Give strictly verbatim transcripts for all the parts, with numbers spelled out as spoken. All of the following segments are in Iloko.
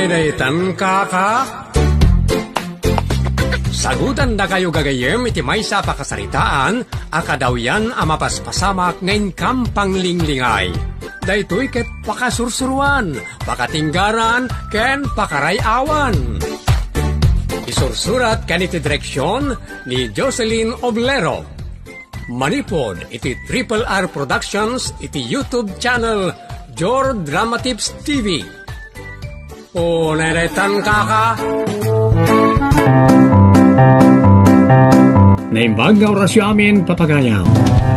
Daytan, kaka? Sagutandakayo gagayyem iti maysa a pakasaritaan a kadawyan a mapaspasamak nga inkam panglinglingay. Daytoy ket pakasursuruan, pakatinggaran, ken pakaray-awan. Isursurat ken iti direksion ni Jocelyn Oblero. Manipud iti Triple R Productions iti YouTube channel Jor Drama Tips T V. Unay daytan, kaka. Naimbag nga orasyo amin, papagayaw.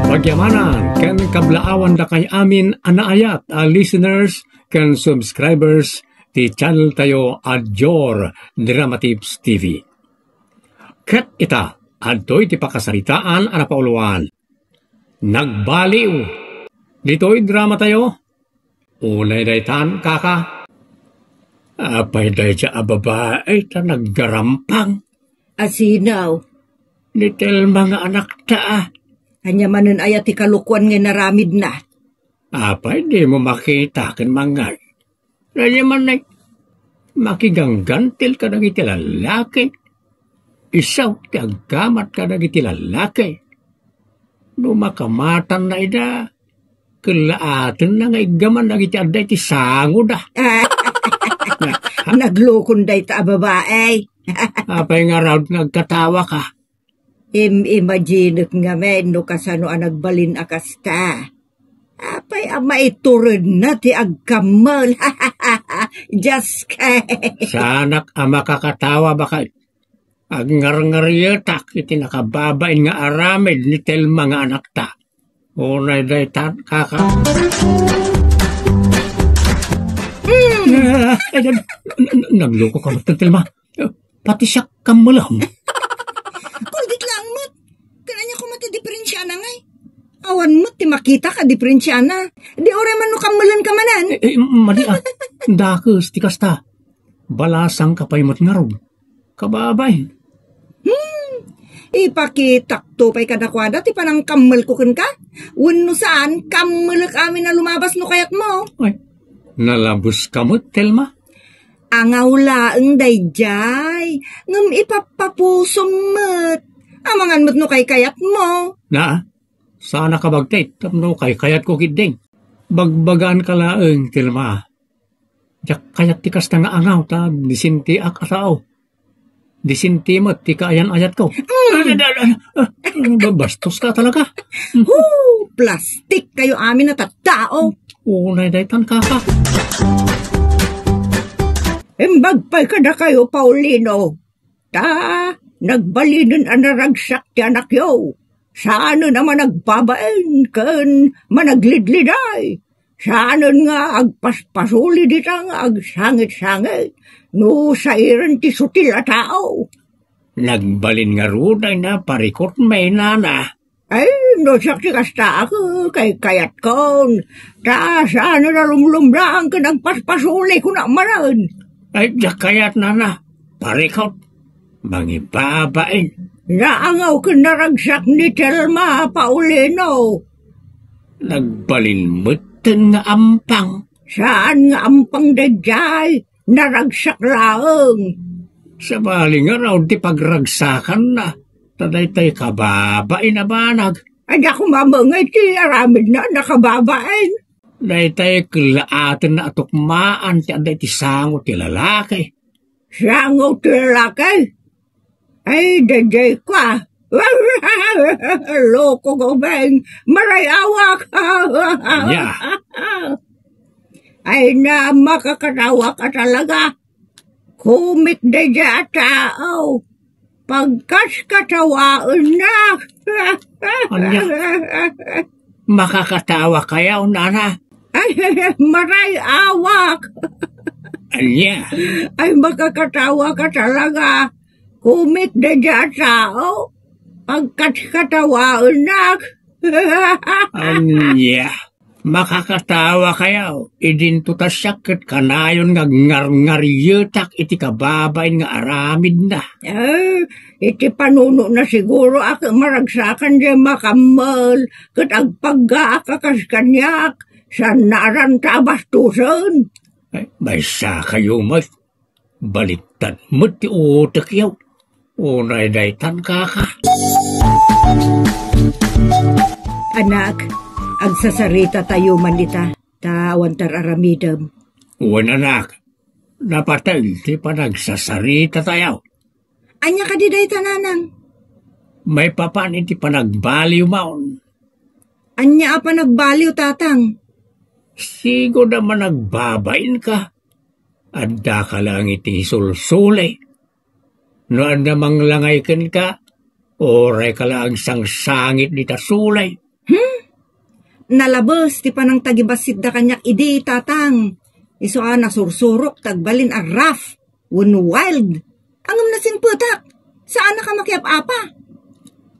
Pagyamanan ken kablaawan dakay amin a naayat a listeners ken subscribers ti channel tayo a Jor Drama Tips T V. Ket ita, adtoy ti pakasaritaan a napauluan. Nagbaliw. Ditoy drama tayo. Unay daytan, kaka. Apay dayta a babae ta naggarampang? Asinaw? Ni Telma nga anakta, a. Ania manen aya ti kalukuan nga inaramidna? Apay, dimo makita ken mangngad? Ania man, ay, makiganggantil kadagiti lallaki. Isu ti aggamat kadagiti lallaki. No makamatanna ida, kellaatenna nga iggaman dagiti adda iti sangoda. Naglukon dayta a babae. Apay ngarud nga agkatawaka? Im-imaginek ngamin no kasano a nagbalin a kasta. Apay a maituredna ti agkammel. Dios kay. Saanak a makakatawa, baket. Agngarngarietak iti nakababain nga aramid ni Telma nga anakta. Unay daytan, kaka. Hmm. Ah, ay, nag-, n-, n-, nagloko ka met, Telma. Pati siak kammelam. Kulgit laeng met. Ken ania koma ti diferensiana ngay? Awan met ti makitak a diferensiana. Di uray man no kammelenka manen. Eh, eh, madi, ah. Dakes ti kasta. Balasangka pay met ngarud. Kababain. Hmm. Ipakitakto pay kadakuada ti panangkammelko kenka. Wenno saan, kammelek amin a lumabas no kayatmo. Ay, nalabeska met, Telma. Angaw laeng daydiay, ngem ipappapusom met. Amangan met no kaykayatmo. Na, saanak a bagtit tapno kaykayatko ketdin. Bagbagaanka laeng, Telma. Diak kayat ti kasta nga angaw ta disintiak a tao. Disinti met ti kaayan-ayatko. Mm. Ah, ah, ah, ah, bastoska talaga. Hu, plastikkayo amin a tattao. Unay daytan, kaka. Imbag pay kadakayo, Paulino. Ta, nagbalinen a naragsak ti anakyo. Saanen a managbabain ken managlidliday. Saanen nga agpaspasuli dita nga agsangit-sangit no sairen ti sutil a tao. Nagbalin ngarud a parikutmi, nana. Ay, no siak ti kasta, kaykayatko. Ta saanen a lumlumlaang ken agpaspasuli, kunak manen. Ay, diak kayat, nana. Parikut. Mangibabain. Naangaw ken naragsak ni Telma, Paulino. Nagbalin metten nga ampang. Saan nga ampang daydiay? Naragsak laeng. Sabali ngarud ti pagragsakanna, ta daytay kababain a banag. Adda koma met ngay ti aramidna a nakababain. Daytay kellaatenna a tukmaan ti adda iti sango ti lalaki. Sango ti lalaki? Ay, daydiay ka. Loko, gubeng. Maray-awak. Ania? Ay na, makakatawa ka talaga. Komik daydiay a tao. Pagkas katawaennak. Ania? Makakatawa kayo, nana? Ay, maray-awak. Ania? Ay, makakatawa ka talaga. Komik daydiay a tao. Pagkatkatawaennak. Ania? Makakatawa kayo. Idinto ta siak ket kanayon nga agngarngarietak iti kababain nga aramidna. Ah, iti panunotna siguro a maragsakan diay makammel ket agpaggaak a kas kaniak, saan a ranta a bastosen. Ay, maysa kayo met. Baliktad met ti utekyo. Unay daytan, kaka. Anak, agsasaritatayo man ita, ta awan ti ar-aramidem. Wen, anak, napateg ti panagsasarita tayo. Ania kadi dayta, nanang? Maipapan iti panagbaliw maon. Ania a panagbaliw, tatang? Sigud a managbabain ka. Adda ka laeng iti sulsuli. No adda manglangay kenka, uray ka la agsangsangit dita sulay. Hmm? Nalabes ti panangtagibassit da kaniak idi, tatang. Isu a nasursurok ti agbalin a rough wenno wild. Ngem nasimpetak. Saanak a makiap-apa.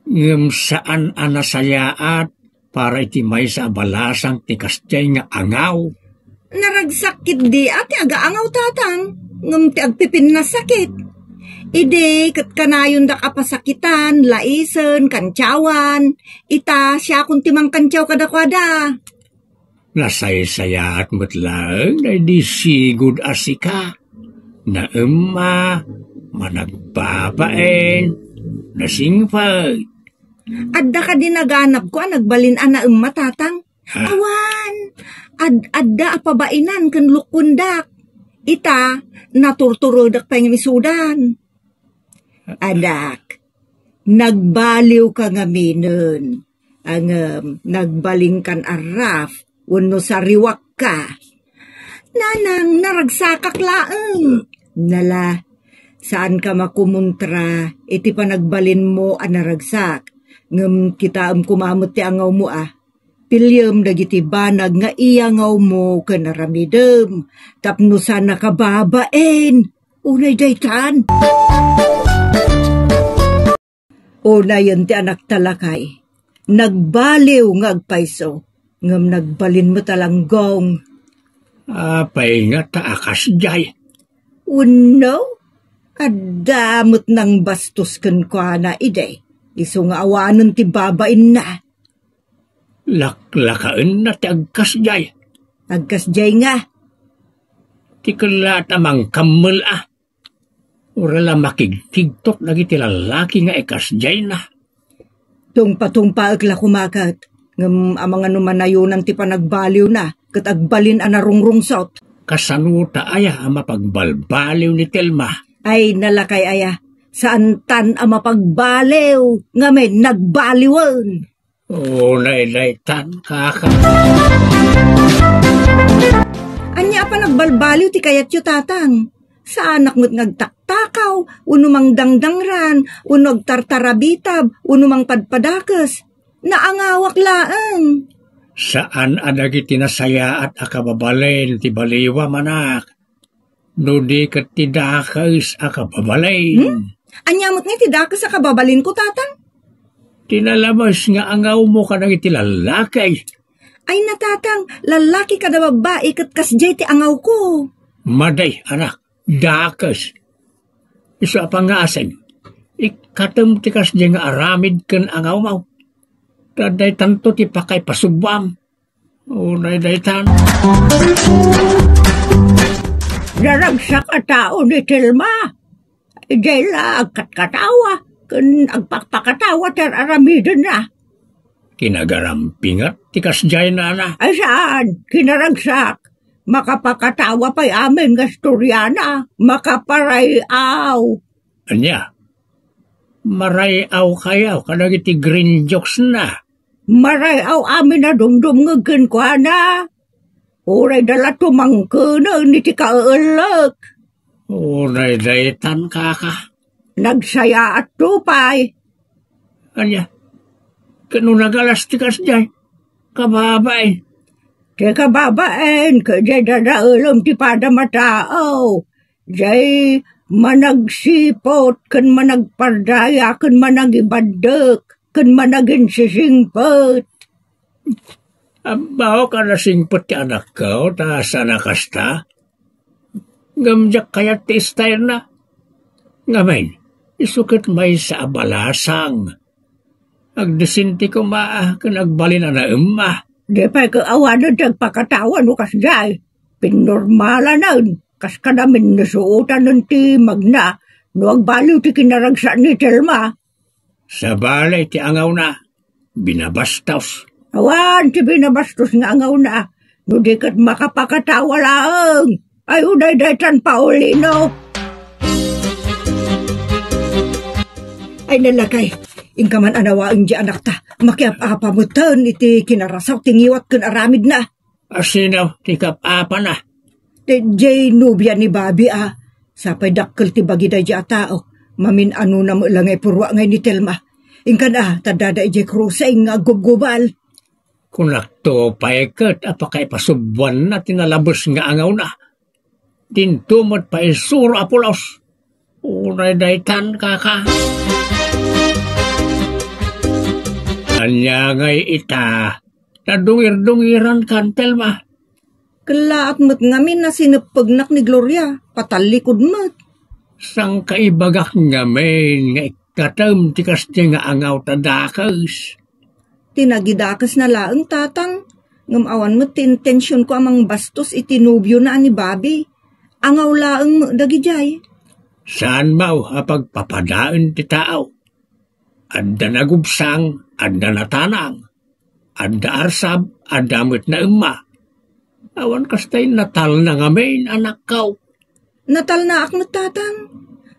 Ngem saan a nasayaat para iti maysa a balasang ti kasdiay nga angaw. Naragsak ketdi a ti agaangaw, tatang, ngem ti agpipinnassakit. Idi ket kanayondak a pasakitan, laisen, kantiawan, ita siakon ti mangkantiaw kadakuada. Nasaysayaat met laeng daydi sigud a sika. Naemma, managbabain, nasingpet. Adda kadi naganabko a nagbalin a naemma, tatang? Ha? Awan, ad-, adda a pabainan ken lukkuendak. Ita, naturturedak pay nga isudan. Anak, nagbaliwka ngaminen. Ngem nagbalinkan a rough wenno sariwakka. Nanang, naragsakak laeng. Nala, saanka makumontra iti panagbalinmo a naragsak. Ngem kitaem koma met ti angawmo a. Piliem dagiti banag nga iyangawmo ken aramidem tapno saan a kababain. Unay daytan. Unayen ti anakta lakay. Nagbaliw nga agpayso, ngem nagbalin met a langgong. Apay ngata a kasdiay? Wenno, adda met nangbastos kenkuana idi, isu nga awanen ti babainna. Laklakaenna ti agkasdiay. Agkasdiay nga. Ti kellaat a mangkammel a. Uray la makigkigtot dagiti lallaki nga ikasdiayna. Tungpatungpaek la koma ket, ngem amangan no manayonan ti panagbaliwna ket agbalin a narungrungsot. Kasano ta aya a mapagbalbaliw ni Telma? Ay, nalakay aya, saantan a mapagbaliw, ngamin nagbaliwen. Unay daytan, kaka. Ania a panagbalbaliw ti kayatyo, tatang? Saanak met nga agtaktakaw, wenno mangdangdangran, wenno agtartarabitab, wenno mangpadpadakes. Naangawak laeng. Saan a dagiti nasayaat a kababalin ti baliwam, anak. No di ket ti dakes a kababalin. Hmm? Ania met nga ti dakes a kababalinko, tatang? Ti nalames nga angawmo kadagiti lallaki. Ay na, tatang, lallaki kada babbai ket kasdiay ti angawko. Madi, anak, dakes. Isu a pangngaasem, ikkatem ti kasdiay nga aramid ken angawmo. Ta daytanto ti pakaipasubam. Unay daytan. Naragsak a tao ni Telma. Idiay la agkatkatawa ken agpakpakatawa ti ar-aramidenna. Kinagarampinget ti kasdiay, nana. Ay saan, kinaragsak. Makapakatawa pay amin nga istoriana. Makaparay-aw. Ania? Maray-aw kayo kadagiti green jokes na. Maray-aw amin a dumdumngeg kenkuana. Uray da la tumangkenen iti kaellek. Uray daytan, kaka. Nagsayaat to pay. Ania? Ken no nagalas ti kasdiay, kababain. Ti kababain, ket diay dadaelem ti padam a tao. Jay managsiput ken managpardaya ken managibaddek ken managinsisingpet. Ammok a nasingpet ti anakko ta saan a kasta. Ngem diak kayat ti style na. Ngamin, isu ket maysa a balasang. Agdisente koma ken agbalin a naemma. Di pay ket awanen ti agpakatawa no kasdiay. Pinnormalanen. kas kadamin nasuotanen ti magna no agbaliw ti kinaragsak ni Telma. Sabali ti angawna, binabastos. Awan ti binabastos nga angawna, no di ket makapakatawa laeng. Ay, unaydaytan, Paulino. Ay, nalakay, inka man anawaen di anakta. Makiap-apa metten iti kinarasaw ti ngiwat ken aramidna. Asino ti kap-apana? Ti jay nobia ni Bobby a. Sapay dakkel ti bagida di a tao. Mamin-anona met la nga ipurruak ngay ni Telma. Inkan a, ta adda idiay crossing nga aggubgubal. Kunakto pay ket a pakaipasubbuanna ti nalabes nga angawna. Dinto met paisuro a pulos. Unaydaytan, kaka. Ania ngay ita? Nadungir-dungiran kan, Telma. Kellaat met ngamin a sineppegnak ni Gloria, patallikud met. Saan ka ibagak ngamin nga ikkatem ti kasdi nga angaw ta dakes? Ti nagidakesna laeng, Tatang, ngem awan met ti intensionko a mangbastos iti nobiona a ni Bobby. Angaw laeng met dagidiay. Saan maw a pagpapadaen ti tao? Adda nagubsang, adda natanang, adda arsab, adda met naemma. Awan kasta ti natalna ngamin, anakko. Natalnaak met, Tatang.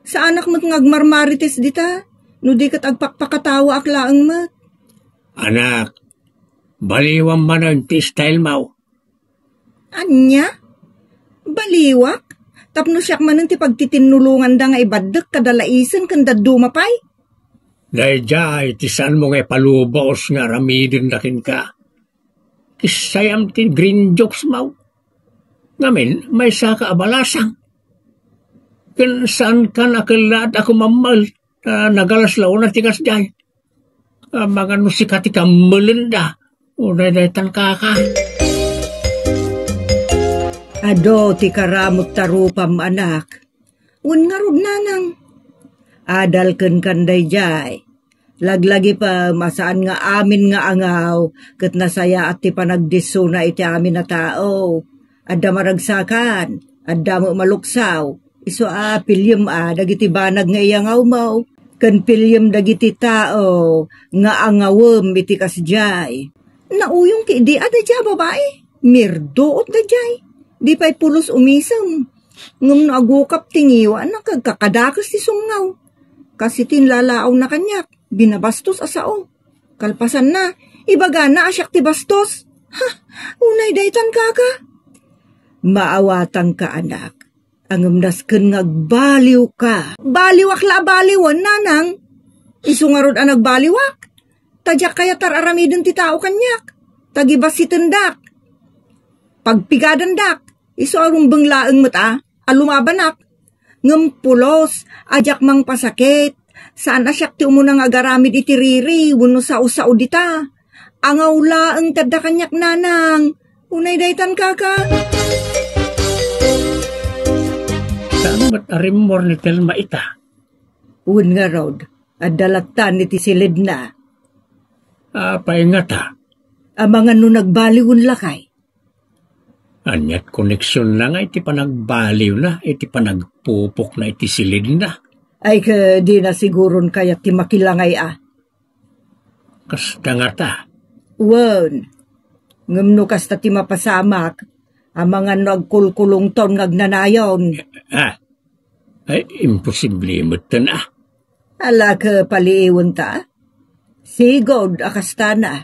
Saanak met nga agmarmarites dita, no di ket agpakpakatawaak laeng met. Anak, baliwam manen ti style mo. Ania? Baliwak? Tapno siak manen ti pagtitinnulonganda nga ibaddek kada laisen ken dadduma pay? Daydiay ti saanmo nga ipalubos nga aramidenda kenka. Kissayam ti green jokes mo. Ngamin, maysaka a balasang. Ken saankan a kellaat a kumammal, ta nagalas la unay ti kasdiay. Amangan no sika ti kammelenda, unaydaytan, kaka. Adu ti karamut ta rupam, anak. Wen ngarud, nanang. Adal kenkan daydiay. Laglagipem a saan nga amin nga angaw ket nasayaat ti panagdissona iti amin a tao. Adda maragsakan, adda met maluksaw. Isu a piliem a dagiti banag nga iyangawmo, ken piliem dagiti tao nga angawem iti kasdiay. Nauyongki idi a daydiay a babai, mirduot daydiay. Di pay pulos umisem. Ngem no agukap ti ngiwana, kagkakadakes ti sumngaw. Kas iti inlalaawna kaniak, binabastos a sao. Kalpasanna, ibagana a siak ti bastos. Ha, unaydaytan, kaka. Maawatanka, anak. Ngem nasken nga agbaliwka. Baliwak la a baliwen, nanang. Isu ngarud a nagbaliwak. Ta diak kayat ar-aramiden ti tao kaniak. Tagibassitendak. Pagpigadandak. Isu a rumbeng laeng met a, a lumabanak. Ngem pulos a diak mangpasakit. Saan a siak ti umuna nga agaramid iti riri wenno sao-sao dita. Angaw laeng ti adda kaniak, nanang. Unaydaytan, kaka. Saan met a rimmor ni Telma ita? Wen ngarud, adda lattan iti silidna. Apay ngata? Amangan no nagbaliwen, lakay. Aniat koneksionna nga iti panagbaliwna, iti panagpupokna iti silidna? Ay, ket dina siguron kayat ti makilangay a. Kasta ngata? Wen. Ngem no kasta ti mapasamak, amangan no agkulkulongton nga agnanayon. Ah, ay, imposible metten a. Ala, ket paliiwenta. Sigud a kastana.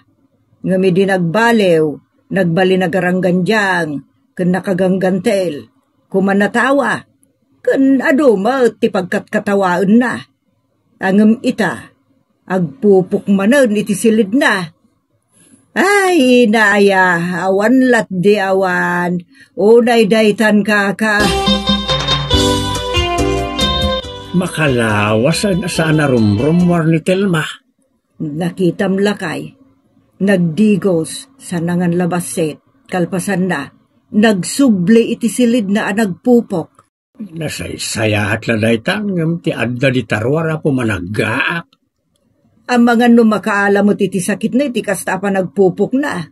Ngem idi nagbaliw, nagbalin a garanggandiang, ken nakaganggantel. Koma natawa, ken adu met ti pagkatkatawaenna. Ngem ita, agpupok manen iti silidna. Ay, inaya, awan latdi awan. Unaydaytan, kaka. Makalawasen a saan a rumrummuar ni Telma. Nakitam, lakay. Nagdigos, sanangan la bassit. Kalpasanna, nagsubli iti silidna a nagpupok. Nasaysayaat la dayta, ngem ti adda dita ruar a pumanaggaak. Amangan no makaala met iti sakitna iti kasta a panagpupokna.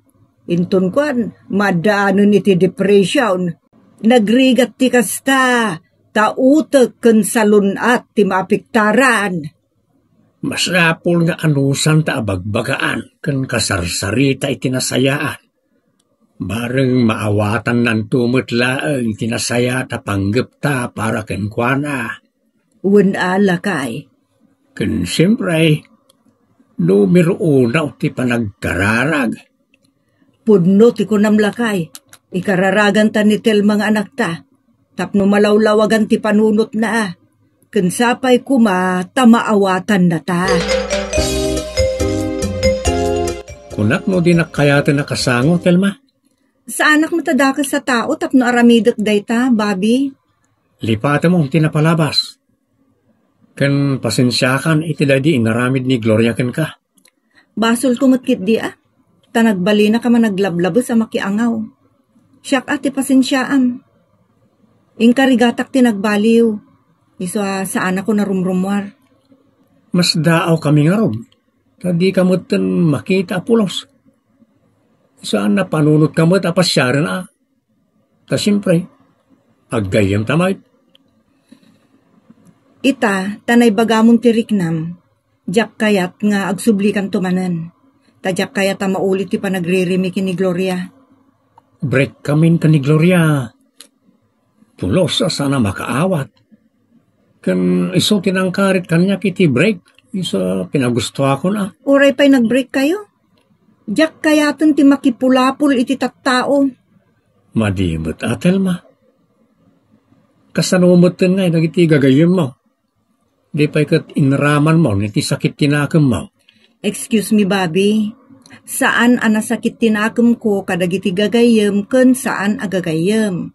Inton kuan, maddaanen iti depression. Nagrigat ti kasta, ta utek ken salun-at ti maapektaran. Masapul nga anusanta a bagbagaan ken kasarsarita iti nasayaat. Bareng maawatannanto met laeng ti nasayaat a panggepta para kenkuana. Wen a, lakay. Ken siempre, numero uno ti panagkararag. Pudno ti kunam, lakay. Ikararaganta ni Telma nga anakta. Tapno malawlawagan ti panunotna. Ken sapay koma ta maawatannata. Kunak no dinak kayaten a kasango, Telma? Saanak met a dakes a tao tapno aramidek dayta, Bobby. Lipatem ti napalabas. Ken pasensiakan iti daydi inaramid ni Gloria kenka. Basolko met ketdi a, ta nagbalinaka a managlablabes a makiangaw. Siak a ti pasensiaam. Inkarigatak ti nagbaliw. Isu a saanako narumrumuar. Masdaawkami ngarud, ta dika metten makita a pulos. Saan a panunotka met a pasiaren a. Ta siempre, aggayyemta met. Ita, ta naibagamon ti riknam, diak kayat nga agsublikanto manen. Ta diak kayat a mauli ti panagririmi ken ni Gloria. Break kamin ken ni Gloria. Pulos a saan a makaawat. Ken isu ti nangkarit kaniak iti break, isu a pinagustuakon a. Uray pay nag-break kayo? Diak kayaten ti makipulapol iti tattao. Madi met a, Telma. Kasano metten ngay dagiti gagayyemmo? Di pay ket inramanmo iti sakit ti nakemmo. Excuse me, Bobby. Saan a nasakit ti nakemko kadagiti gagayyem ken saan a gagayyem.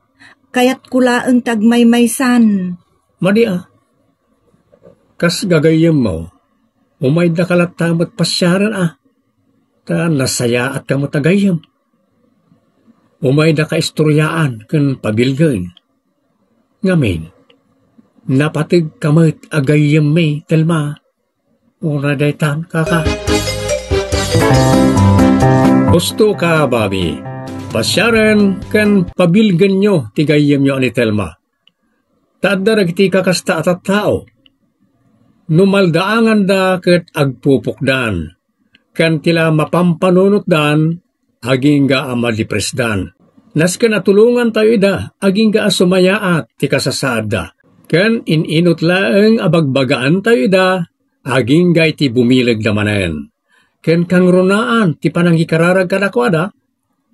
Kayatko laeng ti agmaymaysan. Madi a. Kas gagayyemmo, umaydaka latta met pasiaren a. Ta nasayaatka met a gayyem. Umaydaka istoriaan ken pabilgen. Ngamin, napategka met a gayyemmi, Telma. Una daytan, kaka. Gusto ka, Bobby. Pasiaren ken pabilgenyo ti gayyemyo a ni Telma. Ta adda dagiti kakasta a tattao. No maldaanganda ket agpupukdan, ken ti la mapampanunotdan, agingga a madipresdan. Nasken a tulongantayo ida, agingga a sumayaat ti kasasaadda. Ken in-inut laeng a bagbagaantayo ida, agingga iti bumilegda manen. Ken kangrunaan ti panangikararag kadakuada,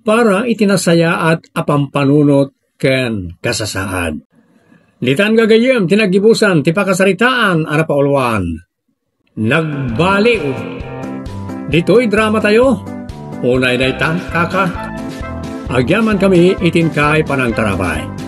para iti nasayaat a pampanunot ken kasasaad. Ditan gagayyem ti naggibusan ti pakasaritaan a napauluan. Nagbaliw. Ditoy drama tayo. Unay daytan, kaka. Agyaman kami iti inkay panangtarabay.